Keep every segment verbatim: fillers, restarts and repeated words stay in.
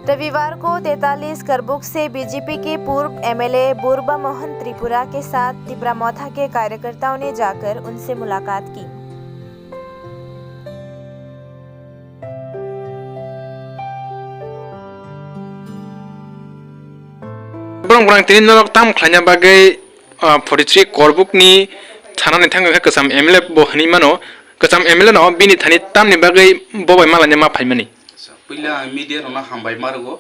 रविवार को तैंतालीस करबुक से बीजेपी के पूर्व एमएलए बुरबा मोहन त्रिपुरा के साथ तिपरा मोथा के कार्यकर्ताओं ने जाकर उनसे मुलाकात की। Borok borang tini norok tam khlaina bagwi, ah, forty three korbukni sanani thangwi khe kwcham M L A bo hwnwi mano. Kwcham M L A no bini thani tamni bagwi bo bai malaina ma phaimani. Acha, puila ang media rokno hambai ma rwgo.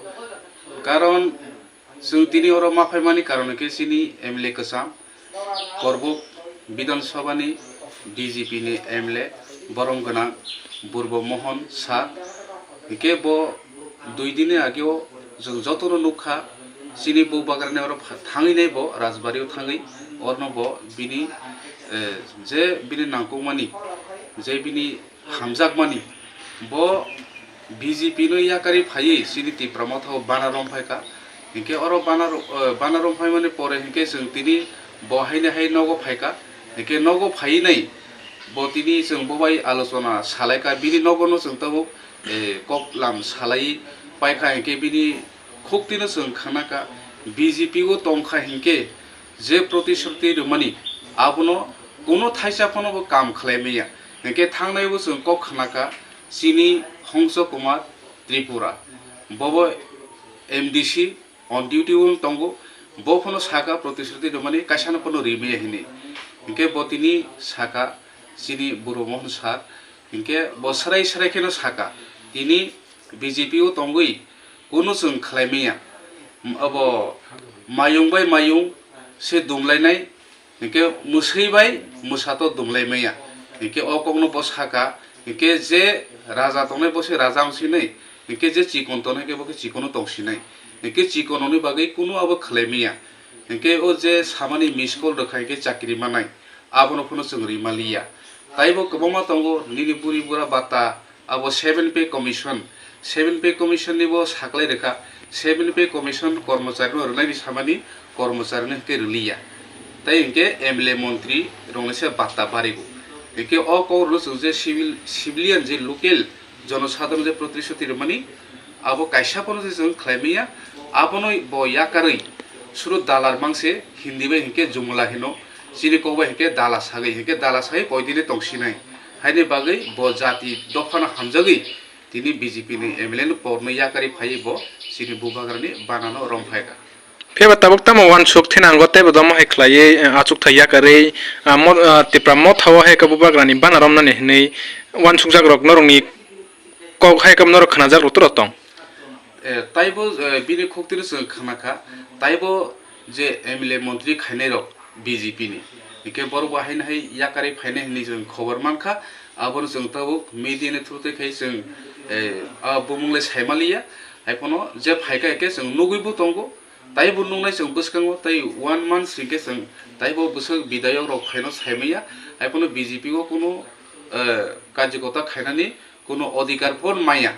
Karon chwng tini oro ma phaimani karon hwnkhe chini M L A kwcham Korbuk Bidhan Sabha ni B J P ni M L A borom gwnang Burbo Mohan Sir. Hwnkhe bo dui din ni age o chwng joto no nukha, chini Bubagra ni oro pha-, thangwi nai bo Rajbari o thangwi, orno bo bini, eh, je bini nangkukmani, je bini hamjakmani, bo B J P no yakarwi phaiwi chini Tipra Motha o bana romphaikha. Hinkhe oro bana ro-, eh, bana romphaimani pore hinkhe chwng tini bo haino hai nogo phaikha. Hinkhe nogo phaiwi nai bo tini chwng bo bai alochona salaikha. Bini nogo no chwng tabuk, eh, kok lam salaiwi paikha. Hinkhe bini khuktino chwng khnakha, B J P o tongkha hinkhe je protisruti rwmani abono kuno thaisa phano bo kam khlai manya. Hinkhe thangnai bo chwng kok khnakha chini Hongso Kumar Tripura, bobo M D C on duty o tongo, bo phano sakha protisruti rwmani kaisano phano ri manya hinwi. Hinkhe bo tini sakha chini Buru Mohan Sir, hinkhe bo srai srai kheno sakha tini B J P o tongwi kunu chwng khlai manya. Abo mayung bai mayung se dumlainai, hinkhe mwswi bai mwsa to dumlai manya. Hinkhe o kokno bo sakha, hinkhe je raja tongnai bo se raja wng sinai, hinkhe je chikon tongnai khe bo khe chikono tong sinai. Hinkhe chikon hwnwi bagwi kunu abo khlai manya. Hinkhe o je samani miss call rwkha hinkhe chakri manai. Abono phano chwng ri manliya. Taibo kwbangma tongo, nini buri bura bata, abo seven pay commission, seven pay commission ni bo saklai rwkha, seven pay commission kormochari no rwnaini samani kormochari no hinkhe rwliya. Tai hinkhe M L A montri rokni se bata barigo. Hinkhe o kok rwno chwng je civil, civilian je local jonosadharon je protisruti rwmani, abo kaisa phano se chwng khlai manya, abono bo yakarwi suru dalar mangse Hindi bai hinkhe jumla hino, chini kok bai hinkhe dala sagwi, hinkhe dala sagwi koidini tong sinai. Haini bagwi bo jati dophano hamjagwi tini B J P ni M L A no porno yakarwi phaiwi bo chini Bubagrani banano romphaikha. Phiya ba tabuk tamo uansuk thinango teibo domo hai khlaiwi, eh, achukthai yakarwi, ah, mo-, ah, Tipra Motha o hai khe Bubagrani bana romnani hinwi uansukjak rok norokni kok hai khe norok khwnajak rok toro tong. Eh, taibo, eh, bini khuktino chwng khwnakha, taibo je M L A montri khainai rok B J P ni. Hinkhe borok bo haino hai yakarwi phainai hinwi chwng khobor mankha, abono chwng tabuk media ni through twi khai chwng, eh, a bumung le saimaliya, haiphano je phaikha hinkhe chwng nugwi bo tongo. Taibo nuknai chwng bwskango tei one month hinkhe chwng taibo bwswk bidayok rok phaino saimanya, haiphano B J P o kunu, eh, kajikota khainani kunu odhikar pon maya.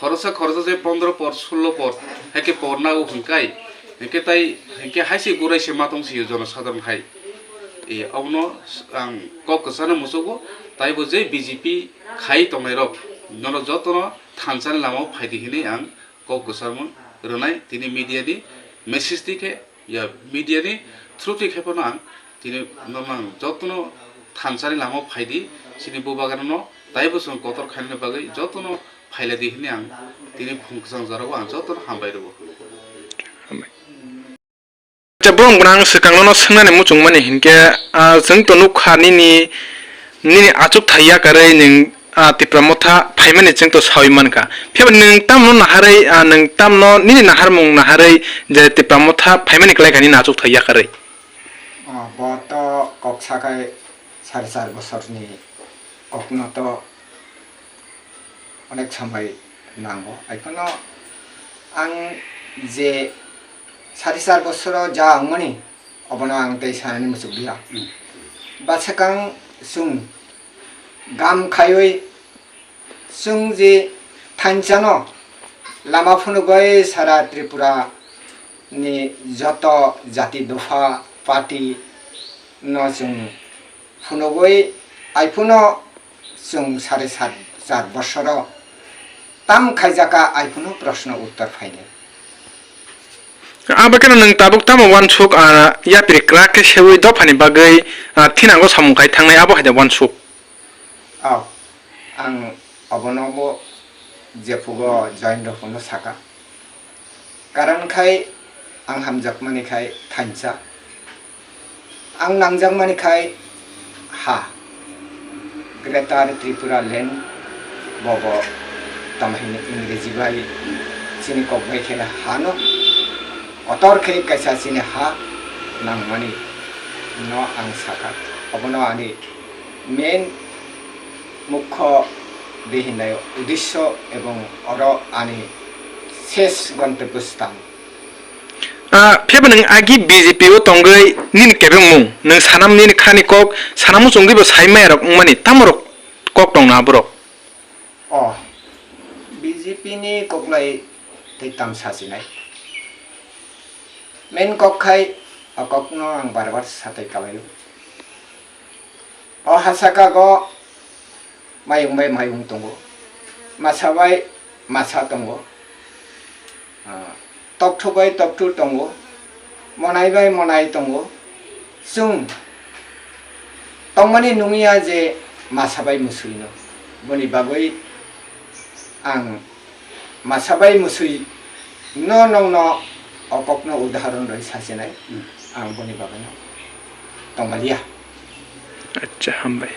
Khoroksa khoroksa je pondro por, sullo por, haikhe porna o hwnkai, hinkhe tai, hinkhe haise gurai se ma tong sio jonosadharon hai. E, abono ang kok kwchano muchugo, taibo je B J P khai tongnai rok, nono jotono thansani lama o phaidi hinwi ang kok kwcharmung rwnai tini media ni message twi khe, ya, media ni through twi khe phano ang tini norno ang jotono thansani lama o phaidi, chini Bubagrano taibo chwng kotor khainani bagwi jotono phailadi hinwi ang tini phung kwchang jorao ang jotono hambai rwo. Hambai. Borok gwnang swkang nono swngnani muchungmani hinkhe, ah, chwng to nukha nini, nini achukthai yakarwi nwng, ah, Tipra Motha phaimani chwng to sawi mankha. Phiya ba nwng tamno naharwi, ah, nwng tamno nini naharmung naharwi je Tipra Motha phaimani kwlaikha nini achukthai yakarwi? Ah, bo to kok sakhai sari char bosorni kokno to onek somoi nango. Haiphano ang je sari char bosoro ja wngmani, obono ang tei sanani muchukliya. Hmm. Bwswkang chwng gam khaiwi chwng je thansa no lama phunugwi sara Tripura ni joto jati dopha party no chwng phunugwi, haiphano chwng sare sat, char bosoro tam khaijaka, ai phano proshno uttor phainai. Abo kheno nwng tabuk tamo uansuk, ah, yapri kwrak khe seui dophani bagwi, ah, thinango samung khai thangnai, abo hai da uansuk? Oh, ang obono bo jephugo join rokno saka. Karon khai ang hamjakmani khai thansa. Ang nangjakmani khai ha. Greater Tripura Land bobo tamhini Ingreji bai chini kok bai khe hano kotor khe kaisa chini ha nangmani no ang saka. Obono ani main mukho de hinai udisho ebong oro ani ses gontobyo sthan. Ah, phiyaba nwng agi B J P o tongwi nini kebengmung, nwng sanam nini khani kok, sanamo chwngwi bo sai maya rok wngmani, tamo rok kok tongna aborok? Oh, B J P ni koklai tei tam sachinai. Main kok khai, o kokno ang bar bar satai kalaio. O hasakago mayung bai mayung tongo, masa bai masa tongo, ah, tokthuk bai tokthuk tongo, monai bai monai tongo. Chwng tongmani nungya je masa bai mwswino, boni bagwi ang masa bai mwswi no nongno o kokno udahoron rwi sachinai, hmm, ang boni bagwino tongbalia. Acha, hambai.